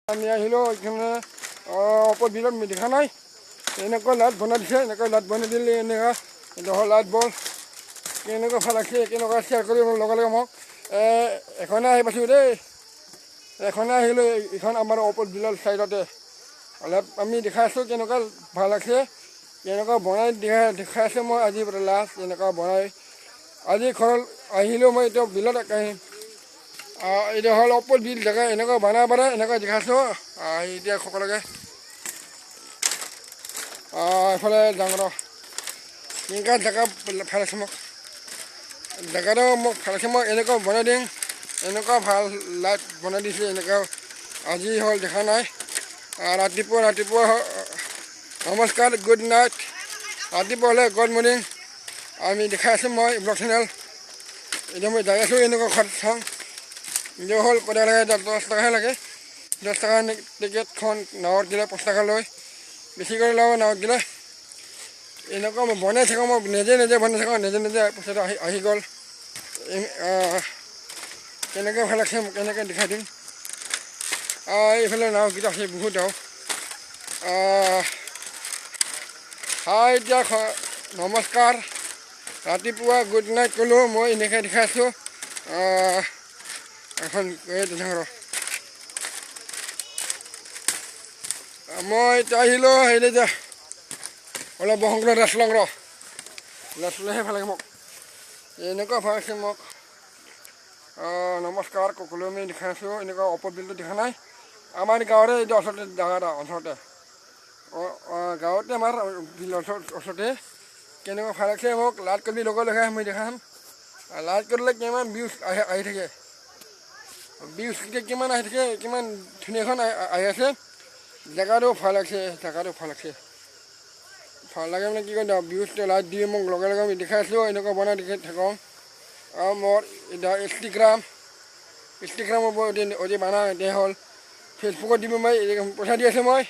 আমি আহিলোঁ এইখানে অপৰ বিলত দেখা নাই, এনেকুৱা লাইট বনাই দিছে। এনেকুৱা লাইট বনাই দিলে, এনেকুৱা দহৰ লাইট বল কেনেকুৱা ভাল লাগছে, কেনেকুৱা শ্বেয়াৰ কৰি লগে লগে মোক। এখনে আহি পাইছোঁ দেই, এখনে আহিলোঁ। এইখন আমাৰ অপৰ বিলৰ ছাইডতে অলপ আমি দেখাই আছোঁ, কেনেকুৱা ভাল লাগছে, কেনেকুৱা বনাই দেখাই আছোঁ মই। আজি লাষ্ট এনেকুৱা বনাই আজি ঘৰত আহিলোঁ মই। এতিয়া বিলত আহিম। এইটো হ'ল অপৰ বিল জেগা, এনেকুৱা বনাব পাৰে, এনেকুৱা দেখাইছোঁ এতিয়া সকলোকে। এইফালে যাওঁ ৰ। কেনেকুৱা জেগা ভাল আছে মোক, জেগাটো মোক ভাল আছে। মই এনেকুৱা বনাই দিম, এনেকুৱা ভাল লাইট বনাই দিছে। এনেকুৱা আজি হ'ল দেখা নাই। ৰাতিপুৱা ৰাতিপুৱা নমস্কাৰ, গুড নাইট। ৰাতিপুৱা হ'লে গুড মৰ্ণিং। আমি দেখাই আছোঁ মই ব্লগ চেনেল। এতিয়া মই যাই আছোঁ, এনেকুৱা ঘৰত চাওঁ। এতিয়া হ'ল কোদাল লাগে, 10 টকাহে লাগে। 10 টকা টিকেটখন, নাৱত গ'লে 5 টকা লয়, বেছি কৰি ল'ব নাৱত গ'লে। এনেকুৱা মই বনাই থাকোঁ, মই নিজে নিজে বনাই থাকোঁ, নিজে নিজে পইচাটো আহি আহি গ'ল। কেনেকৈ ভাল লাগছে মোক কেনেকৈ দেখাই দিম। এইফালে নাওকেইটা আছে, বহুত নাও। হাই, এতিয়া নমস্কাৰ, ৰাতিপুৱা গুড নাইট ক'লোঁ মই। এনেকৈ দেখাই আছোঁ এখন এই ৰ। মই এতিয়া আহিলোঁ হেৰি, এতিয়া অলপ বসন্ত ৰেষ্ট লওঁ ৰ। ৰেষ্ট ল'লেহে ভাল লাগে মোক, এনেকুৱা ভাল আছে মোক। নমস্কাৰ সকলো, আমি দেখাই আছোঁ এনেকুৱা অপৰ বিলটো দেখা নাই। আমাৰ গাঁৱৰে এইটো ওচৰতে জেগা এটা, ওচৰতে গাঁৱতে আমাৰ বিলৰ ওচৰতে। কেনেকুৱা ভাল লাগছে মোক লাইক কৰি লগে লগে মই দেখাম। লাইক কৰিলে কিমান ভিউজ আহি আহি থাকে, ভিউজ কিমান আহি থাকে, কিমান ধুনীয়াখন আহি আছে। জেগাটো ভাল লাগছে, জেগাটো ভাল লাগছে। ভাল লাগে মানে কি কয়, ভিউজটো লাইক দি মোক লগে লগে আমি দেখাই আছোঁ, এনেকুৱা বনাই দেখি থাকোঁ। আৰু মোৰ এতিয়া ইনষ্টাগ্ৰাম, ইনষ্টাগ্ৰামৰ অতি বনাওঁ। এতিয়া হ'ল ফেচবুকত দিব মই পইচা দি আছোঁ মই।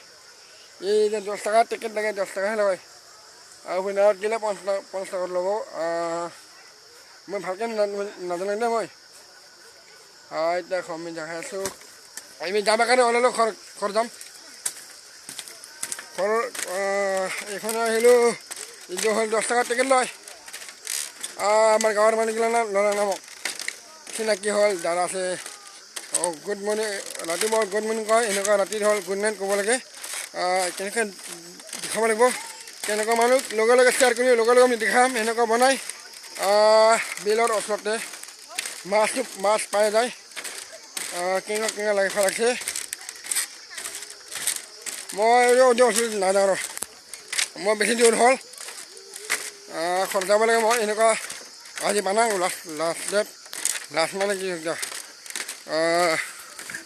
এই এতিয়া 10 টকা টিকেট লাগে, 10 টকাহে লয় আৰু নাৱত গ'লে 50 টকা, 50 টকাত ল'ব। মই ভালকৈ নাজানো দেই মই। এতিয়া আমি দেখাই আছোঁ, আমি যাব কাৰণে ওলালোঁ, ঘৰ ঘৰ যাম। ঘৰ এইখনে আহিলোঁ। এইটো হ'ল 10 টকা টিকেট লয়। আমাৰ গাঁৱৰ মানুহগিলা ল'ৰা নামক চিনাকি হ'ল, দাদা আছে। অঁ, গুড মৰ্ণিং, ৰাতিপুৱা গুড মৰ্ণিং কয়। এনেকুৱা ৰাতি হ'ল গুড নাইট ক'ব লাগে। কেনেকৈ দেখাব লাগিব, কেনেকুৱা মানুহ লগে লগে শ্বেয়াৰ কৰি লগে লগে আমি দেখাম। এনেকুৱা বনাই বিলৰ ওচৰতে মাছটো মাছ পাই যায়। কেনেকুৱা কেনেকুৱা লাগে, ভাল লাগছে। মই ওচৰত নাযাওঁ আৰু মই বেছি দূৰ হ'ল, ঘৰত যাব লাগে। মই এনেকুৱা আজি বানাওঁ লাষ্ট লাষ্ট ষ্টেপ, লাষ্ট মানে কি।